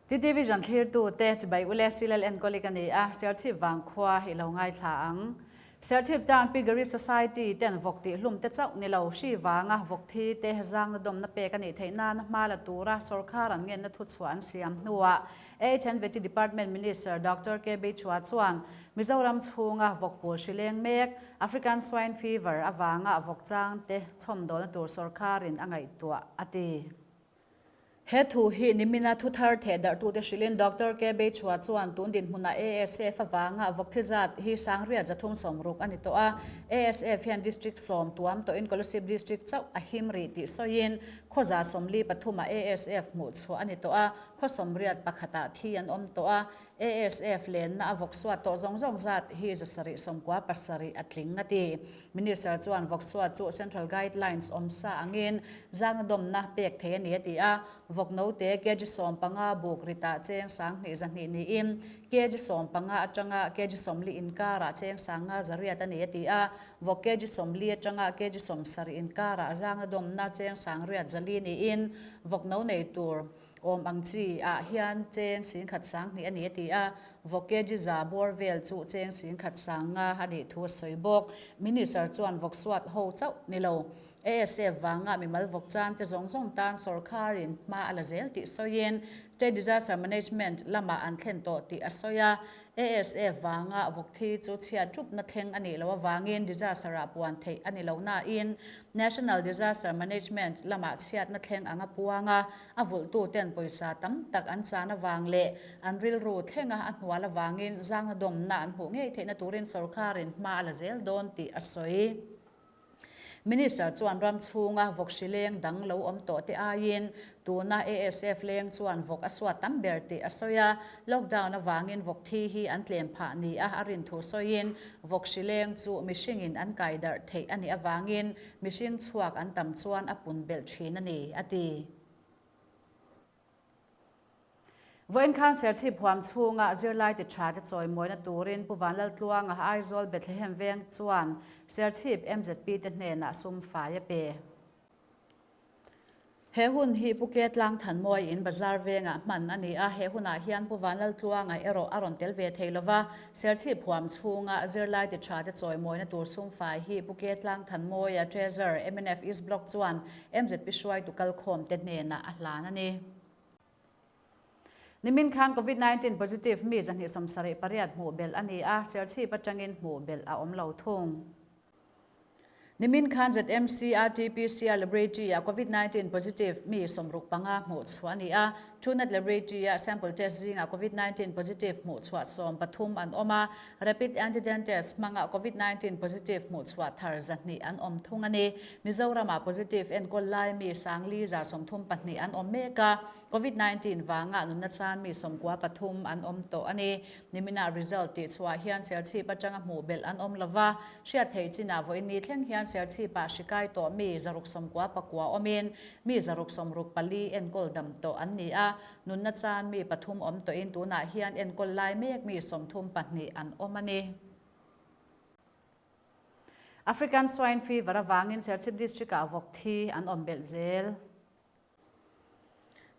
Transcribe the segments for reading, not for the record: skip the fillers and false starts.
TTVision thlirtu te chibai ule Silal enkawlik a ni a, Serchhip vangkhua i lo ngaithla ang. Serchhip Town Piggery Society ten vawk tih hlum te chauh ni lo, hri vanga vawk thi te zangna dawmna pek a nih theih nana hma la tura sawrkar an ngenna thuchhuah an siam hnuah HNVT Department Minister Doctor KB Chua chuan Mizoram chhunga vawk pawl hri leng mek, African Swine Fever avanga vawk chang te chhawmdawlna tur sawrkarin a ngaihtuah a ti. He thu hi nimina thu thar theh darhtute hrilhin Doctor KB Chua chuan tun dinhmunah ASF avanga vawk thi zat hi Sangriat 360 a ni tawh a, ASF hian District sawm tuam tawhin Kolasib District chauh a him rih tih sawiin khawza 43 ah ASF hmuh chhuah a ni tawh a, khaw 81 ah thi an awm tawh a, ASF lenna a vawk suat tawh zawng zawng zat hi 797 a tling a ti. Minister chuan vawk suat chu Central Guidelines awm sa angin zangna dawmna pek thei a ni a ti a, vawk note kg 15 buk ritah cheng 2200 niin kg 15 atanga kg 40 inkarah cheng 500 a ni a ti a, vawk kg 40 atanga kg 70 inkarah zangna dawmna cheng 804 niin vawk no nei tur Awm ang chi ah hian cheng 10,200 a ni a ti a, vawk kg za bawr vel chu cheng 10,500 a nih thu a sawi bawk. Minister chuan vawk suat ho chauh ni lo, ASF vanga mimal vawk chan te zawng zawng tan sawrkharin hma a la zel tih sawiin State Disaster Management lamah an thlen tawh tih a sawi a, ASF vanga vawk thi chu chhiat rupna thleng a nih loh avangin disaster-ah puan theih a ni lo nain National Disaster Management lamah chhiatna thleng ang a puang a, a vulhtuten pawisa tam tak an chan avang leh an rilru thlenga a hnual avangin zangna dawmna an hmuh ngei theihna turin sawrkarin hma a la zel dawn tih a sawi. Minister chuan ram chhunga vawk hri leng dang lo awm tawh te aiin tuna ASF leng chuan vawk a suat tam ber tih a sawi a, lockdown avangin vawk thi hi an tlem phah ni a a rin thu sawiin vawk hri leng chu mihringin an kai darh theih a nih avangin mihring chhuak an tam chuan a pun belh thin a ni, a ti. Vawiin khan Serchhip huam chhunga zirlai ti tha te chawimawina turin Pu Vanlaltluanga Aizawl Bethlehem veng chuan Serchhip mzp te hnenah sum fai a pe. He hun hi Pu Ke Tlangthanmawi in bazar vengah hman a ni a, he hunah hian Pu Vanlaltluanga erawh a rawn tel ve thei lova, Serchhip huam chhunga zirlai ti tha te chawimawina tur sum fai hi Pu Ke Tlangthanmawia Treasurer mnf East Block chuan Mzp hruaitu kalkhawm te hnenah a hlan a ni. Nimin khan Covid-19 positive mi 278 hmuh belh a ni a, Serchhip atangin hmuh belh a awm lo thung. Nimin khan ZMC RT-PCR Laboratory-ah Covid-19 positive mi 65 hmuh chhuah a ni a, Truenat Laboratory-ah sample test zingah Covid-19 positive hmuh chhuah 13 an awm a, Rapid antigen test hmanga Covid-19 positive hmuh chhuah thar 200 an awm thung a ni. Mizoramah positive enkawl lai mi 4,132 an awm mek a, Covid-19 vanga nunna chan mi 93 an awm tawh a ni. Niminah result tih chhuah hian Serchhip atanga hmuh belh an awm lova, hriat theih chinah vawiin ni thleng hian Serchhipah hri kai tawh mi 699 awmin mi 664 enkawl dam tawh an ni a, nunna chan mi pathum awm tawhin tunah hian enkawl lai mek mi 32 an awm a ni. African Swine Fever avangin Serchhip District-ah vawk thi an awm belh zel.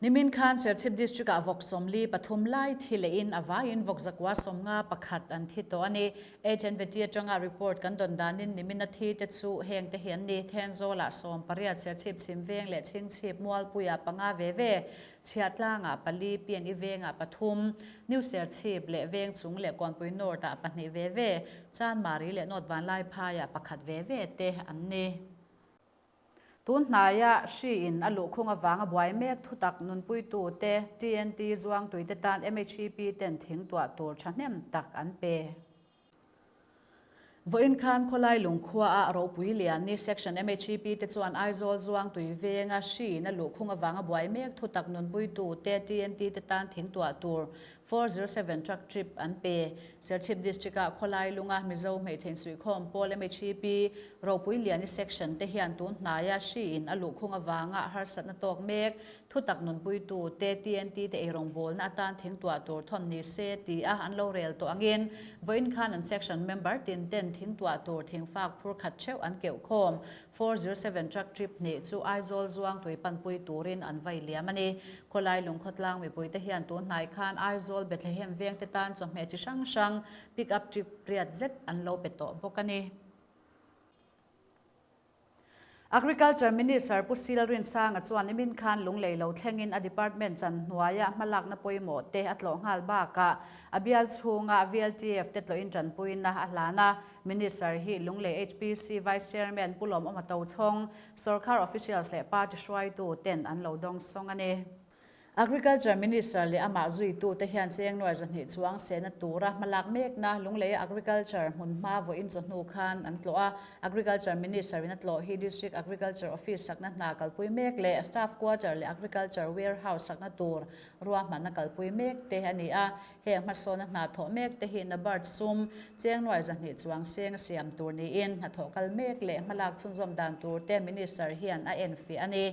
Nimin khan Serchhip District-ah vawk 43 lai thi lehin a vaiin vawk 151 an thi tawh a ni. HNVT atanga report kan dawn danin nimina thi te chu heng te hi an ni. Thenzawlah 18, Serchhip chhim veng leh Chhingchhip Mualpuiah panga ve ve, Chhiahtlangah pali, PNE vengah pathum, New Serchhip leh Vengchung leh Kawnpui North-ah pahnih ve ve, Chanmari leh North Vanlaiphaiah pakhat ve ve te an ni. Tun hnaia hri in a luhkhung avanga buai mek thutak nunpuitute TNT zuangtuite tan MHEP ten thing tuah tur thahnem tak an pe. Vawiin khan khawlai lungkhua a ropui lian ni Section MHEP te chuan Aizawl zuangtui venga hri in a luhkhung avanga buai mek thutak nunpuitute TNT te tan thing tuah tur. 407 truck trip an pe. Serchhip District-ah khawlai lunga Mizo hmeichhe insuihkhawm pawl MHEP Ropui Liani Section te hian tun hnaia hri in a luhkhung avanga harsatna tawk mek thutak nunpuitu te TNT te eirawngbawlna atan thingtuah tur thawn ni se ti a an lo rel tawh angin vawiin khan an section member tin ten thingtuah tur thingfak phur khat theuh an keuh khawm 407 truck trip hnih chu Aizawl zuang tui panpui turin an vai liam a ni. Khawlai lungkhawtlang mipuite hian tun hnai khan Aizawl Bethlehem vengte tan chawhmeh chi hrang hrang pick up trip riat zet an lo pe tawh bawk a ni. Agriculture Minister Pu Sil Rinsanga chuan nimin khan lunglei lo thlengin a department chan hnuaia hmalakna pawimawh te a tlawh nghal bakah a bial chhunga VLTF te tlawhin tanpuina a hlan a. Minister hi Lunglei HPC Vice Chairman Pu Lawmawma Tochhawng, Sorkar officials leh party hruaitu ten an lo dawngsawng a ni. Agriculture Minister leh amah zuitute hian cheng nuai 200 chuang sehna tura hmalak mekna Lungleia Agriculture hmunhma vawiin chawhnu khan an tlawh a. Agriculture Minister in a tlawh hi District Agriculture Office sakna hna kalpui mek leh Staff Quarter leh Agriculture Warehouse sakna tur ruahmanna kalpui mek te a ni a. Heng hmasawna hna thawh mek te hi NABARD sum cheng nuai 200 chuang seng a siam tur niin hnathawh kal mek leh hmalak chhunzawm dan tur te Minister hian a enfiah a ni.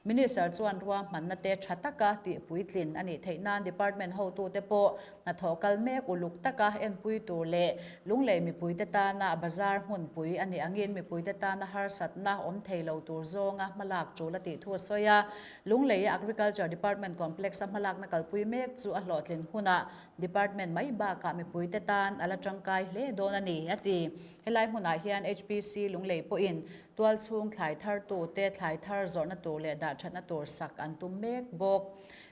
Minister chuan ruahmanna te tha taka tih puitlin a nih theih nan department hotute pawh hnathawh kal mek uluk taka enpui tur leh Lunglei mipuite tana bazar hmunpui a nih angin mipuite tana harsatna awm thei lo tur zawnga hmalak tul a tih thu a sawi a. Lungleia Agriculture Department Complex a hmalakna kalpui mek chu a hlawhtlin hunah Department mai bakah mipuite tan a la tangkai hle dawn a ni, a ti. Helai hmunah hian HPC Lunglei pawhin tualchhung thlai thartute thlai thar zawrhna tur leh dahthatna tur sak an tum mek bawk.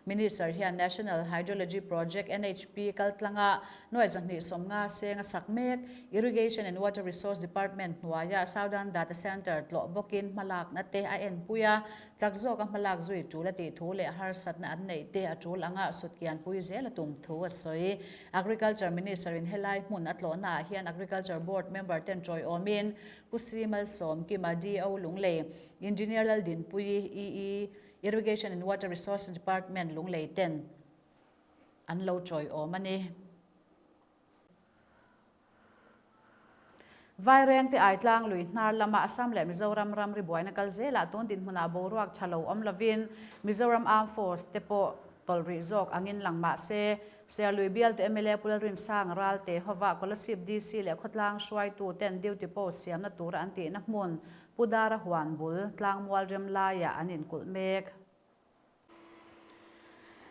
Minister hian National Hydrology Project, NHP, kaltlanga nuai 250 seng a sak mek. Irrigation and Water Resource Department hnuaia Southern Data Centre tlawh bawkin hmalakna te a enpui a. Chak zawka hmalak zui tul a tih thu leh harsatna an neih te a tul anga sutkianpui zel a tum thu a sawi. Agriculture Minister in helai hmun a tlawhna ah hian Agriculture Board member ten tawiawmin Pu Si Malsawm Kima DO Lunglei, Engineer Laldinpuii EE, Irrigation and Water Resources Department Lunglei ten an lo tawiawm a ni. Vairengte Aitlang lui hnar lama Assam leh Mizoram ramri buaina kal zelah tun dinhmunah boruak tha lo awm lovin Mizoram Armed Force te pawh tawlh rih zawk angin lang mah se, Serlui bialtu mla Pu Lalrinsang Ralte hova Kolasib DC leh khawtlang hruaitu ten duty post siamna tura an tihna hmun Pu Dara huan bul tlangmual rem laiah an inkulh mek.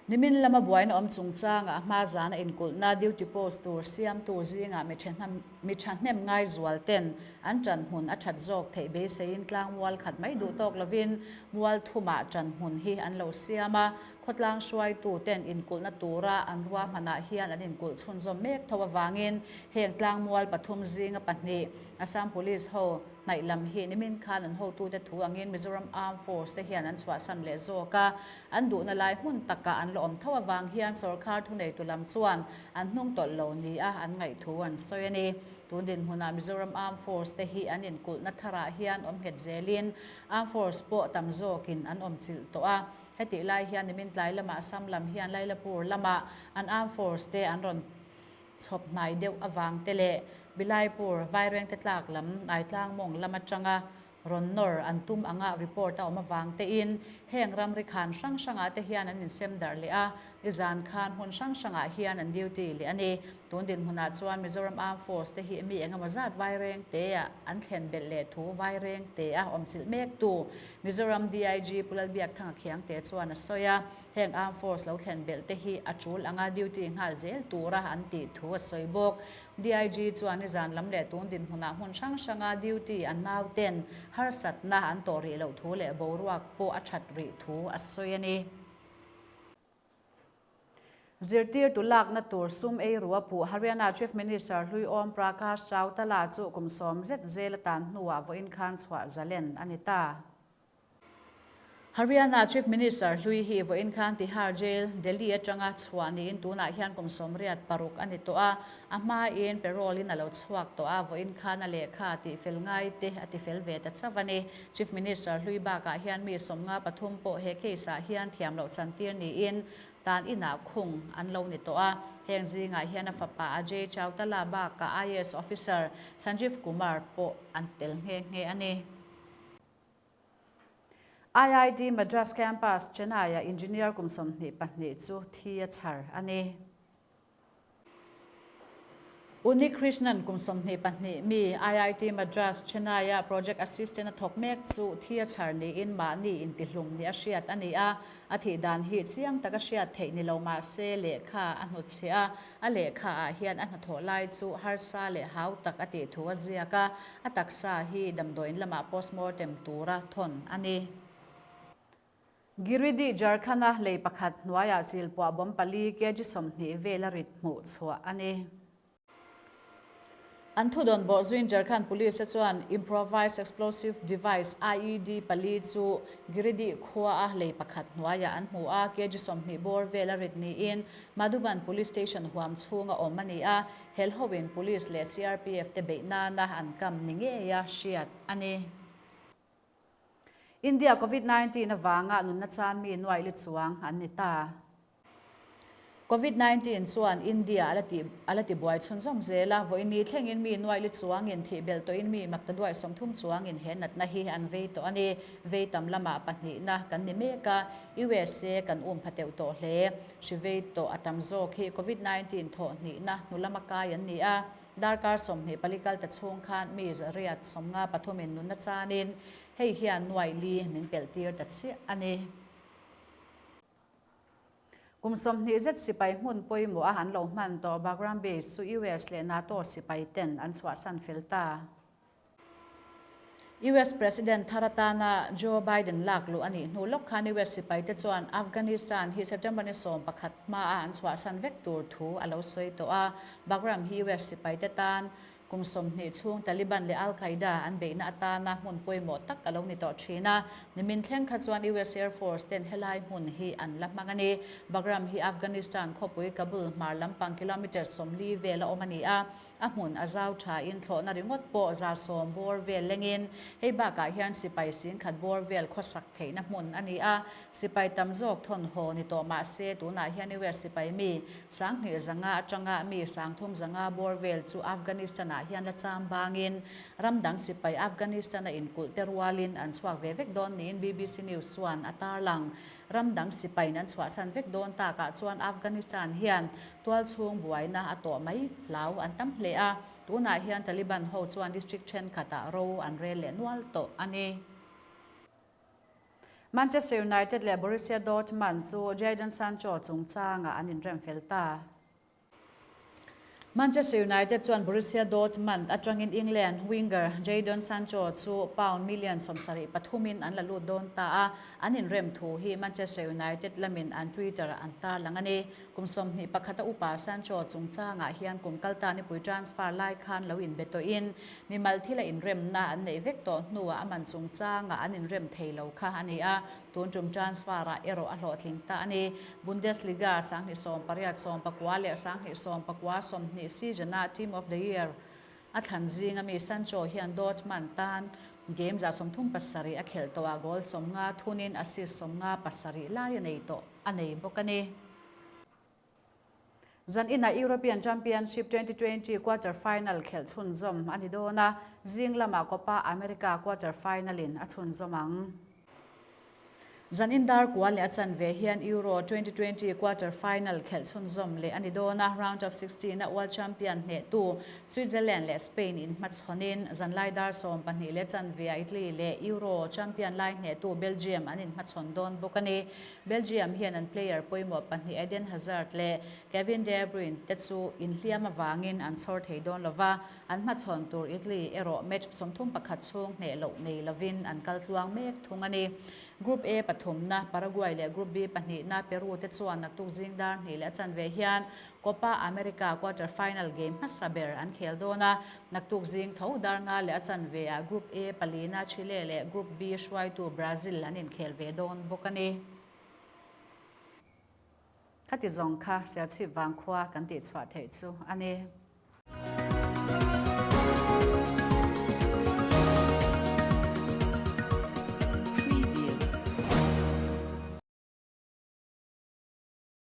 Nimin lama buaina awm chungchangah a hma zana inkulhna duty post tur siamtu zingah mi thahnem ngai zual ten an tan hmun a that zawk theih beiseiin tlangmual khat mai duh tawk lovin mual thumah tan hmun hi an lo siam a, khawtlang hruaitu ten inkulhna tura an ruahmanah hian an inkulh chhunzawm mek tho avangin heng tlangmual pathum zinga pahnih Assam Police ho Hnaih lam hi nimin khan an hotute thu angin Mizoram Armed Force te hian an chhuahsan leh zawk a, an duhna lai hmun takah an la awm tho avang hian sawrkar thuneitu lam chuan an hnung tawlh lo nia an ngaih thu an sawi a ni. Tun dinhmunah Mizoram Armed Force te hi an inkulhna tharah hian awm nghet zelin Armed Force pawh tam zawkin an awm chilh tawh a, hetih lai hian nimin tlai lamah Assam lam hian Lailapur lamah an Armed Force te an rawn chhawp hnai deuh avang te leh Bilaipur, Vairengte tlak lam, Aitlang mawng lam atanga rawn nawr an tum anga report a awm avang tein heng ramri khan hrang hrangah te hian an insem darh leh a, nizan khan hmun hrang hrangah hian an duty leh a ni. Tun dinhmunah chuan Mizoram Armed Force te hi mi engemaw zat Vairengte-ah an thlen belh leh thu Vairengte-a awmchilh mektu Mizoram DIG Pu Lalbiakthanga Khiangte chuan a sawi a. Heng Armed Force lo thlen belh te hi a tul anga duty nghal zel tura an tih thu a sawi bawk. DIG chuan nizan lam leh tun dinhmunah hmun hrang hranga duty an nauten harsatna an tawh rih loh thu leh boruak pawh a that rih thu a sawi a ni. Zirtirtu lakna tur sum ei ru a puh Haryana Chief Minister hlui Om Prakash Chautala chu kum 10 zet zel a tan hnuah vawiin khan chhuah zalen a ni ta. Haryana Chief Minister hlui hi vawiin khan Tihar Jail, Delhi atanga chhuah niin tunah hian kum 86 a ni tawh a, a hmain parole in a lo chhuak tawh a, vawiin khan a lehkha tihfel ngai te a tifel ve ta chauh a ni. Chief Minister hlui bakah hian mi 53 pawh he case ah hian thiam loh chantir niin. Tan inah khung an lo ni tawh a, heng zingah hian a fapa Ajay Chautala bakah IAS officer Sanjeev Kumar pawh an tel nghe nghe a ni. IIT Madras Campus, Chennai-a engineer kum 22 chu thi a chhar a ni. Unni Krishnan kum 22 mi IIT Madras, Chennai-a project assistant a thawk mek chu thi a chhar niin mahni intihlum ni a hriat a ni a. A thih dan hi chiang taka hriat theih ni lo mah se lehkha a hnutchhiah a, a lehkha ah hian a hnathawh lai chu harsa leh hau tak a tih thu a ziak a, a taksa hi damdawiin lamah postmortem tura thawn a ni. Giridih Jharkhand-a lei pakhat hnuaiah chil puah bawm pali kg 20 vel a rit hmuh chhuah a ni. An thudawn bawh zuin Jharkhand Police-a chuan Improvised Explosive Device, IED, pali chu Giridih khua-a lei pakhat hnuaiah an hmu a, kg 20 bawr vel a rit niin Madhuban Police Station huam chhunga awm a ni a, helhoin Police leh CRPF te beih nana an kam ni ngeia hriat a ni. India Covid 19 avanga nunna chan mi nuaih li chuang an ni ta. Covid 19 chuan India a la ti a la ti buai chhunzawm zel a, vawiin thlengin mi nuaih li chuangin thih belh tawhin mi makta duai 30 chuangin he natna hi an vei tawh a ni. Vei tam lamah pahnihna kan ni mek a, USA kan um pha teuh tawh hle. Hri vei tawh a tam zawk hi Covid 19 thawh hnihna hnu lama kai an ni a. Darkar 24 kal ta chhung khan mi riat 53 in nunna chanin hei hian nuaih li min pelh tir ta chiah a ni. Kum 20 zet sipai hmun pawimawh a an lo hman tawh Bagram Base chu US leh NATO sipai ten an chhuahsan fel ta. US President thar atana Joe Biden lak luh a nih hnu lawk khan US sipai te chuan Afghanistan hi September ni 11 hmaa an chhuahsan vek tur thu a lo sawi tawh a. Bagram hi US sipai te tan kum 20 chhung Taliban leh Al-Qaeda an beihna atana hmun pawimawh tak a lo ni tawh thin a. Nimin thleng kha chuan US Air Force ten helai hmun hi an la hmang a ni. Bagram hi Afghanistan khawpui Kabul hmar lampang kilometre 40 vel a awm a ni a. A hmun a zau thain thlawhna ringawt pawh 110 bawr vel lengin hei bakah hian sipai singkhat bawr vel khawsak theihna hmun a ni a. Sipai tam zawk thawn haw ni tawh mah se tunah hian US sipai mi 2500 atanga mi 3500 bawr vel chu Afghanistan-ah hian la cham bangin ram dang sipai Afghanistan-a inkulh te rualin an chhuak ve vek dawn niin BBC News chuan a tarlang. Ram dang sipaiin an chhuahsan vek dawn takah chuan Afghanistan hian tualchhung buaina a tawh mai hlau an tam hle a, tunah hian Taliban ho chuan district thenkhatah ro an rel leh nual tawh a ni. Manchester United leh Borussia Dortmund chu Jadon Sancho chungchangah an inrem fel ta. Manchester United chuan Borussia Dortmund atangin England winger Jadon Sancho chu pound million 73 in an la lut dawn ta a, an inrem thu hi Manchester United lamin an Twitter an tarlang a ni. Kum 21 a upa Sancho chungchangah hian kum kalta nipui transfer lai khan lo inbe tawhin mimal thila inremna an neih vek tawh hnuah a man chungchangah an inrem thei lo kha a ni a. Tun tum transfer-ah erawh a hlawhtling ta a ni. Bundesliga 2018 19 leh 2019 20 season-a Team of the Year a thlan zinga mi Sancho hian Dortmund tan game 37 a khelh tawh a, goal 50 thunin assist 57 lai a nei tawh a nei bawk a ni. Zan inah European Championship 2020 quarter final khelh chhunzawm a ni dawn a, zing lamah Copa America quarter final in a chhunzawm ang. Zan in dar kual leh a chanve hian Euro 2020 quarter final khelh chhunzawm leh a ni dawn a, round of 16 a World Champion hnehtu Switzerland leh Spain in hmachhawnin zanlai dar 12 leh chanve a Italy leh Euro Champion lai hnehtu Belgium an inhmachhawn dawn bawk a ni. Belgium hian an player pawimawh pahnih Eden Hazard leh Kevin De Bruyne te chu inhliam avangin an chhawr thei dawn lova, an hmachhawn tur Italy erawh match 31 chhung hneh loh nei lovin an kal tluang mek thung a ni. Group A pathumna Paraguay leh Group B pahnihna Peru te chuan naktuk zing dar hnih leh a chanve hian Copa America quarter final game hmasa ber an khel dawn a, naktuk zing tho dar nga leh a chanve ah Group A palina Chile leh Group B hruaitu Brazil an inkhel ve dawn bawk a ni. Khati zawng kha Serchhip vangkhua kan tihchhuah theih chu a ni.